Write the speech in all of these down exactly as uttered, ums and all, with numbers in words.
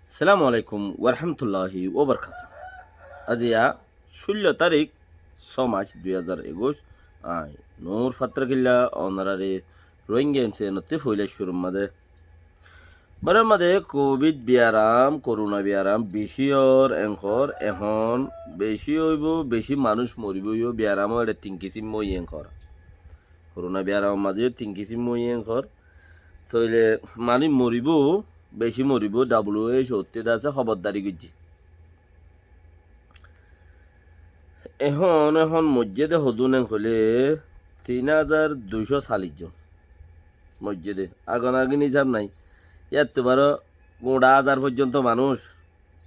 Assalamu alaikum warahmatulláhi wabarakátuhu. Aijja cúllo tarík, só mac, dui házar ekuic. Añí Nur Fattarkilla, onoráre Rohingya M C N ottú foila cúrur mazé. Barar mazé Covid biyaram, Korona biyaram beci ór, enkor, ehón beci óibo, beci manúic moribo yó, biyaram ó ere tin kisím óiye enkor. Korona biyaram mazé yó tin kisím óiye enkor. Tóile manúic moribo, beci moribo, W H O ottú de asé hóbordari goijjé. Ehón, ehón moijjé de hodún en hoilé tin házar duicó sallic zon moijjé de. Agon agin hísab nai. Yáttu baró gura házar foijjonto manúic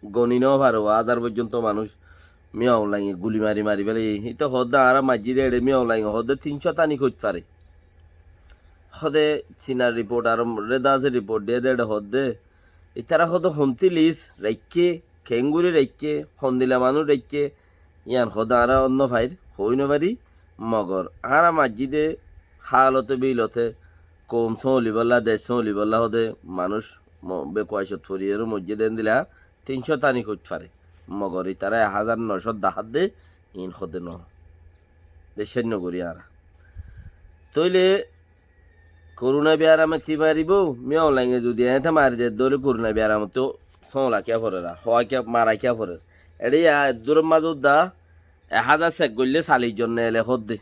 goni no fare, házar foijjonto manúic Min Aung Hlainge guli mari mari félaiye. Íte hoódde añára maijjí de eçé Min Aung Hlainge hoódde tin cót aní hoit fare. Hoódde Cinar riport ar Red Horse e riport diyé de eçé hoódde. Ítara hoódde hontí lis raikké, keéngorí raikké, hondila manúic raikké, yían hoódde añára ónno fair, hoói no fari, mogor añára maijjí de hálote bilote, koum sóñlibolla, dec sóñlibolla hoódde manúic mo-, bekuaicot foriyóre moijjé de endila tin cót aní hoit fare. Mogor ítara ek házar no cót dahádde, iín hoódde no. Biccác no gorí añára. Tóile Korona biyarame ki maribó? Min Aung Hlainge zodi eéñte mari der dóile Korona biyaramottú sóñla kiyá forer ar, hoá kiyá, mara kiyá forer. Eçé ya eddúror mazé udda ek házar sek goillé sallic zon neele hoódde.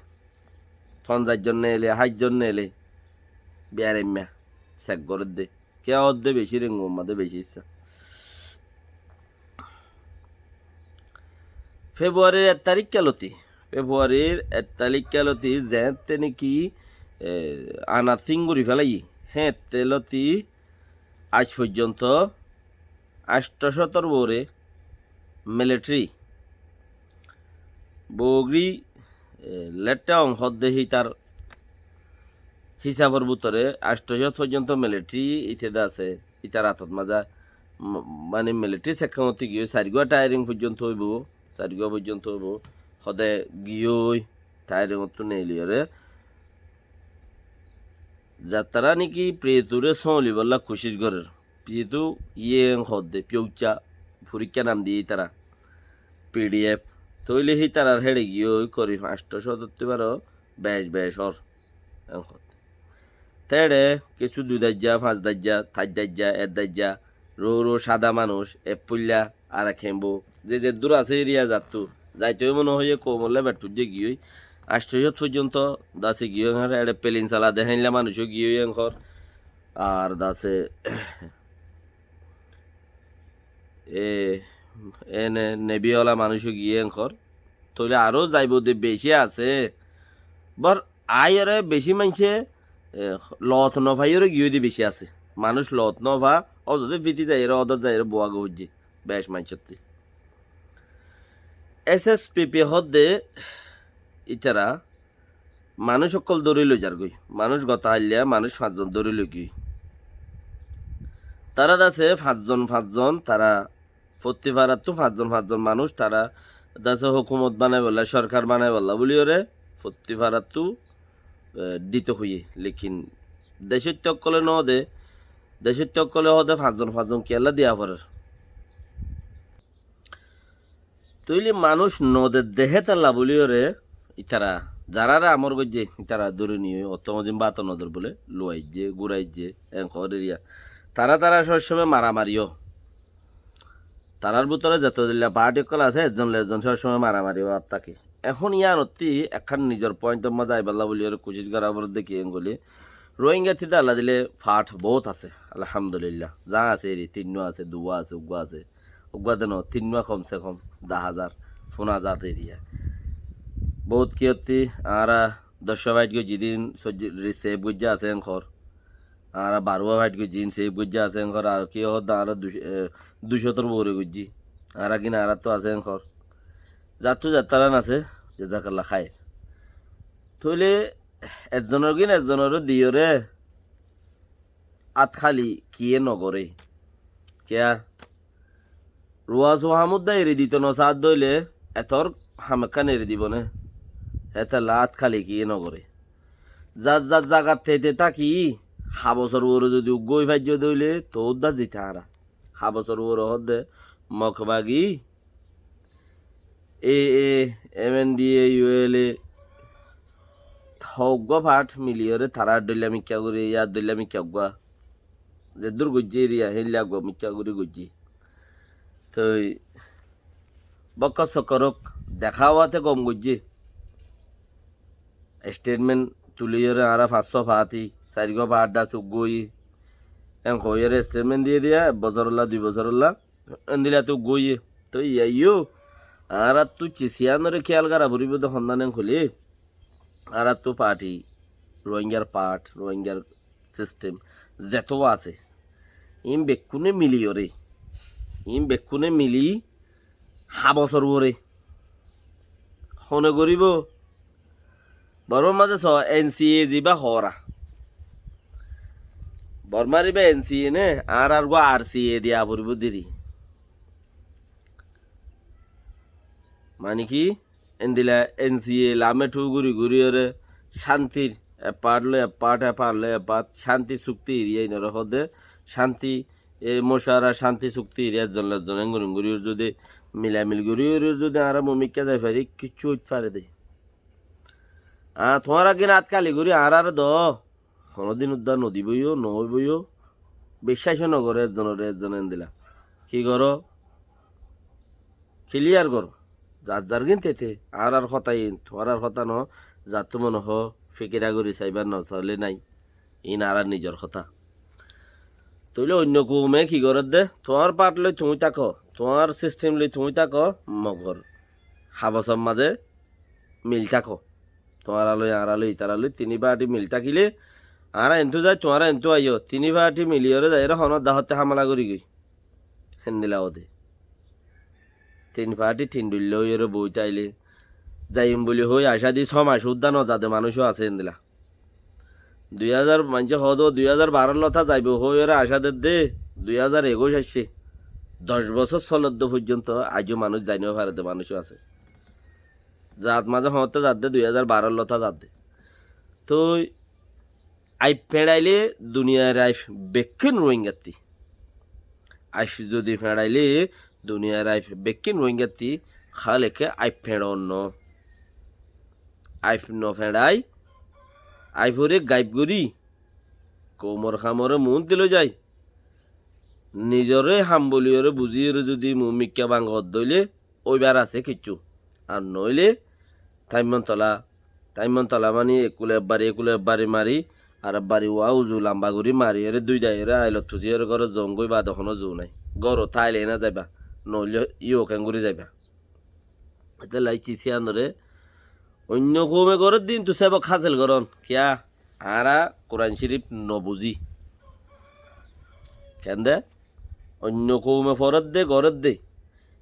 Fonzaic zon neele, háit zon neele. Biyaraimma sek gorédde. Kiyá hoódde beci rengu mazé beci issá. Februarir ek taríkka loti, Februarir ek taríkka loti zeéñtte néki, e, ana sín gorí félaiyé, héeñtte loti aij foijjonto añctho cótor uore militeri, Bogri, e, Lette Aung hoódde hítar hísafor bútore añctho cót foijjonto militeri íte de asé, ítar atot mazé, m-, mane militeri sekkámottú giyói sairgúa thairing foijjonto óibo, sairgúa foijjonto óibo, hoódde giyói thairingottú neeliyóre. Zattará néki Priyeture sóñlibolla kucíc gorér. Piyetu Yeng hoódde, Pyauca, forikká nam diyé ítara, P D F. Tóile hítarar héçe giyói korib añctho cótottú baró bec bec ór. Enkot. Te eçe kessú dui daijja, fañs daijja, tair daijja, ek daijja, rou rou cáda manúic, ek fúilla, ar ek hémbu, ze zeddúr asé eriya zattú, zaito mone hoiyé koumolla bettúijje giyói, añctho cót foijjonto dase giyói, enkor eçe pelin sala de héinla manúicó giyói enkor, ar dase e, ene nebi ola manúicó giyé enkor. Tóile aró zaibo de beci asé. Bor aiyóre beci maincé, e, loot no faiyóre giyói de beci asé. Manúic loot no fa, ódode fiti zaiyóre, ódot zaiyóre buwa goijjé. Bec maincótti. S S P P hoódde ítara manúic ókkol dóri loi zargói. Manúic gotá hailla manúic fañs zon dóri loi giyói. Tará dase fañs zon, fañs zon, tará fottí farattú fañs zon, fañs zon manúic, tará dase hókumot banaibólla, sorkar banaibólla bóliyoré fottí farattú, e, dito hoiyé. Lekin decóitta ókkolé no de, decóitta ókkolé hoóde fañs zon, fañs zon kiyólla diya forer. Tóile manúic no dedde hétalla bóliyoré, ítara, zaráre amor goijjé, ítara dóri niyói, ottómozin báto no der bóle, luwaijjé, gúraijjé, enkor eriya. Tará tará sob somoi maramari ó. Tarár bútore zeto dilla paáti ókkol asé, ezzon loi ezzon sob somoi maramari óat táke. Ehón yíanottí ekkán nizor pointor mazé aibálla bóliyoré kucíc gorá foredde ki engoli, Rohingyattí dalla dile part bout asé, alhamdulillah. Za asé eri, tinnúa asé, duwá asé, uggúa asé. Uggúa de no, tinnúa kom se kom, da házar, fúna házar eriya. Bout kiyottí, añára doccúa fight goijjí din, sojji-, ri-, save goijjá asé enkor. Añára barúa fight goijjí din, save goijjá asé enkor, ar ki hoódde añára du-, e, ducótor uore goijjí. Añára gín añárattú asé enkor. Zattú zattáran asé, jazakallah khair. Tóile ezzonor gín ezzonoré diyoré át háli kiyé nogoré? Kiyá? Ruwasu hamudda eri dito nosaádde óile etor ham ekkán eri dibo né? Hétalla át háli kiyé nogoré? Zar zar zagat tete táki, habosor uore zodi uggúa ói faijjó de óile toóu dá zita añára. Hábosor uore hoódde Mokbagi, A A, M N D A, U L A, hoggúa part miliyóre tará dhoilla mikká gorí, yá dhoilla mikká eggúa. Zeddúr goijjé eriya, héilla eggúa mikká gorí goijjé. Toi bókkor sokkorok dekáwate gom goijjé. Estetment tuliyóre añára fañssúa faáti, sairgúa faát das uggúa óiye. En hoiyóre estetment diyé diya, ek bosórolla, dui bosórolla, endilla tó uggúa óiye. Toi iyá yó, añáráttu cis iyánore kíyal gorá foribóu de honnán en hoilé, añáráttu party, Rohingyar part, Rohingyar system, zetóu asé, iín bekkúne miliyóre, iín bekkúne mili hábosor uore hone goríbou? Bormár mazé soó, N C A zibá hoóra. Bormár ibá N C A né, añárár uggúa R C A diya foribóu deri. Mani ki, endilla N C A lamé thu gorí goríyóre cántir ek part loi ek part, ek part loi ek part, cánti sukti eriya inoré hoódde, cánti e mocara cánti sukti eriya ezzon lezzon engorin goríyóre zodi milamil goríyóre zodi añára mumikká zai fari, kiccú óit fare de. Añá tuáñra gín át kali gorí añáráre do, honódin uddá nodibóu yó, noóibou yó, biccác ó nogoré ezzonoré ezzone endilla. Ki goró? Kiliyar goró. Zar zar gín tete, añárár hotá iín, tuáñrár hotá noó, zattú mone hoó, fikira gorí saibár nosóle nái. Iín añárár nizor hotá. Tóile oinno koume ki gorédde? Tuáñr part loi tuñí táko, tuáñr sistem loi tuñí táko, mogor hábosor mazé mil táko. Tuáñra loi, añára loi, itará loi, tini party mil tákile, añára entú zai, tuáñra entú aiyó, tini party miliyóre zaiyóre honó dahótte hámela gorí goi. Héndilla óde. Tin party tin dhoilla óiyore boói táile, zaiyum buli hoói acá di só mac uddá nozade manúic ó asé héndilla. Dui házar, maincé hoóde dui házar barór lotá zaibou hoóiyore acá dedde, dui házar ekuic aiccé. Doc bosór soledde foijjonto aijjó manúic zai nofaredde manúic ó asé. Zaat mazé hoóñtte zadde dui házar barór lotá zadde. Toi aif feñçaile duniyair aif bekkín Ruáingattí. Aif zodi feñçaile duniyair aif bekkín Ruáingattí, háli ke aif feñçoon noó. Aif nofeñçai, aiforé gaif gorí, koumor hamoré muúnti loi zai, nizoré ham boliyóre buzíyore zodi muúmikká bangor dóile, óibar asé kiccú. Ar noóile táimmontola, táimmontola mani ekkule ebbari, ekkule ebbari mari, ar ebbari uá uzu lamba gorí mariyóre dúidaiyóre ailot fusíyóre górot zoongói baade honó zuu nái. Górot táile ná zaiba, noóile yó keéngorí zaiba. Etélla iccí síyanoré oinno koume gorédde híntu sébok hásel gorón. Kiyá? Añára Kuran Córif nobuzí. Kende? Oinno koume foredde, goredde,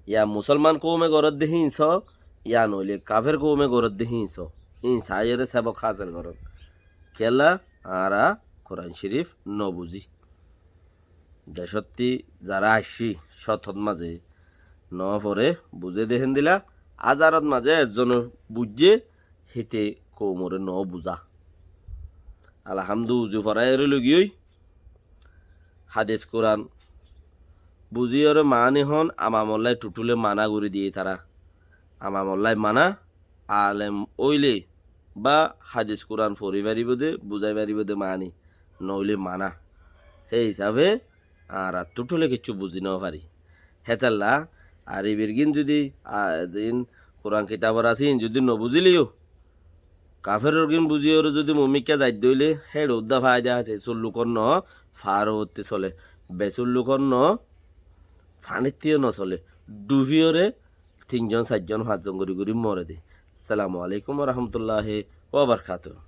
ya musolman koume goredde híin só, ya noóile kafer koume goredde híin só. Híin saáiyore sébok hásel goron. Kiyólla? Añára Kuran Córif nobuzí. Decótti zará aiccí cótot mazé nofore, buzé de héndilla, ázarot mazé ezzone buijjé, híte koumoré nobuzá. Alhamdu uzu foráiyore loigiyói, hadis Kuran buzíyore maáni hon amamollái thuthúle maná gorí diyé tará. Amamollái maná, alem óile bá hadis Kuran fori faribóu de, buzái faribóu de maáni, noóile maná. Hé hísafe añára thuthúle kiccú buzí nofarí. Hétalla ar ibirgín zudi, a, ziín Kuran kitabor asé, iín zudi nobuzíle yó, kaferorgín buzíyore zudi muúmikká zaidde óile, héçe uddá faida asé, sullukor noó, faárowottí sole, besullukor noó, faníttí yó nosole, dhufíyore tinzon, sairzon, fañszon gorí gorí more de. Assalamu alaikum wa rahmatullahi wa barakatuhu.